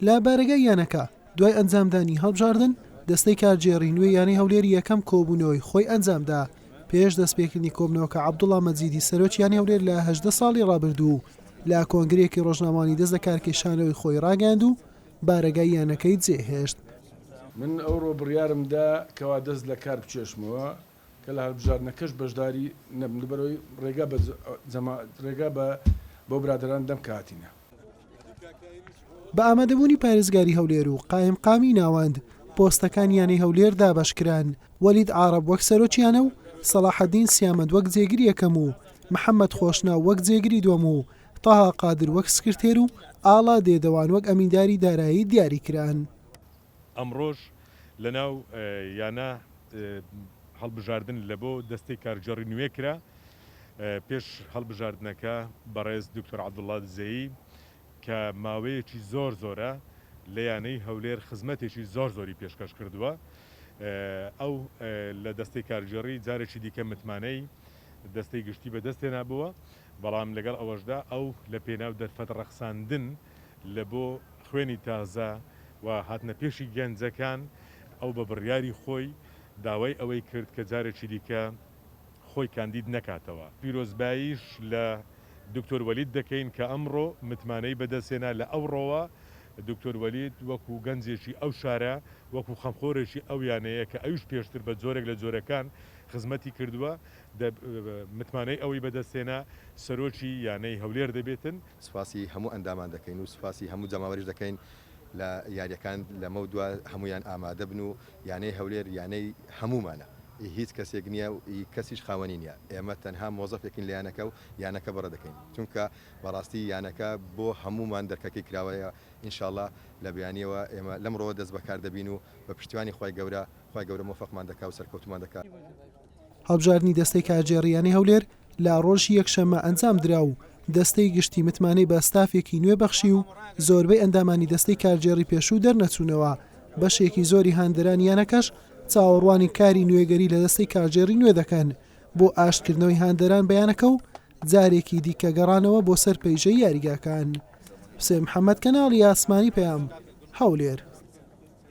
لە بارەگای یانەکە، دوای ئەنجامدانی هەڵبژاردن، دەستەی کارگێڕی نوێی یانەی هەولێر یەکەم کۆبوونەوەی خۆی ئەنجامدا، پێش دەستپێکردنی کۆبوونەوەکە عەبدوڵا مەجیدی سەرۆکی یانەی هەولێر لە 18 ساڵی ڕابردوو لە کۆنگرەیەکی ڕۆژنامەوانی دەست لەکارکێشانەوەی خۆی ڕاگەیاند و بارەگای یانەکەی جێهێشت. من ئەوڕۆ بڕیارم دا کەوا دەست لە کار بکێشمەوە کە لە هەڵبژاردنەکەش بەشداری نەبم لەبەرئەوەی ڕێگا بە جەما ڕێگا بە بەو برادەران دەم کە هاتینە. بە ئامادەبوونی پارێزگاری هەولێر و قایمقامی ناوەند، پۆستەکانی یانەی هەولێر دابەشکران، وەلید عارەب وەک سەرۆکی یانە و سەڵاحەدین سیامەند وەک جێگری یەکەم و محەمەد خۆشناو وەک جێگری دووەم و تەها قادر وەک سکرتێر و ئاڵا دێدەوان وەک ئەمینداری دارایی دیاریکران. ئەمڕۆش لەناو یانە هەڵبژاردن لەبۆ دەستەی کارگێڕی نوێ کرا، پێش هەڵبژاردنەکە بەڕێز دکتۆر عەبدوڵا دزەیی کە ماوەیەکی زۆر زۆرە لە یانەی هەولێر خزمەتێکی زۆر زۆری پێشکەش کردووە ئەو لە دەستەی کارگێڕی جارێکی دیکە متمانەی دەستەی گشتی بەدەست هێنابووە بەڵام لەگەڵ ئەوەشدا ئەو لە پێناو دەرفەت ڕەخساندن لە بۆ خوێنی تازە و هاتنە پێشی گەنجەکان، ئەو بە بڕیاری خۆی داوای ئەوەی کرد کە جارێکی دیکە خۆی کاندید نەکاتەوە. پیرۆزباییش لە دکتۆر وەلید دەکەین کە ئەمڕۆ متمانەی بەدەستهێنا، لە ئەوڕۆوە دکتۆر وەلید وەکو گەنجێکی ئەو شارە، وەکو خەمخۆرێکی ئەو یانەیە کە ئەویش پێشتر بە جۆرێک لە جۆرەکان خزمەتی کردووە، متمانەی ئەوی بەدەستهێنا سەرۆکی یانەی هەولێر دەبێتن. سوپاسی هەموو ئەندامان دەکەین و سوپاسی هەموو جەماوەریش دەکەین لە یاریەکان لەمەودوا هەموویان ئامادەبن و یانەی هەولێر یانەی هەموومانە ئی هیچ کەسێک نییە و ئی کەسیش خاوەنی نییە ئێمە تەنها مۆزەفێکین لە یانەکە و یانەکە بەڕێ دەکەین چونکە بەڕاستی یانەکە بۆ هەموومان دەرکەکەی کراوەیە ئینشاڵا لە بەیانیەوە ئێمە لەمڕۆوە دەست بەکار دەبین و بە پشتیوانی خوای گەورە خوای گەورە مۆفەقمان دەکا و سەرکەوتوومان دەکا. هەڵبژاردنی دەستەی کارگێڕی یانەی هەولێر لە ڕۆژی یەکشەممە ئەنجامدرا و دەستەی گشتی متمانەی بە ستافێکی نوێ بەخشی و زۆربەی ئەندامانی دەستەی کارگێڕی پێشوو دەرنەچوونەوە، بەشێکی زۆری هاندەرانی یانەکەش چاوەڕوانی کاری نوێگەری لە دەستەی کارگێڕی نوێ دەکەن بۆ ئاشتکردنەوەی هاندەران بە یانەکە و جارێکی دیکە گەڕانەوە بۆ سەر پەیژەی یاریگاکان. حوسێن محەمەد، کەناڵی ئاسمانی پەیام، هەولێر.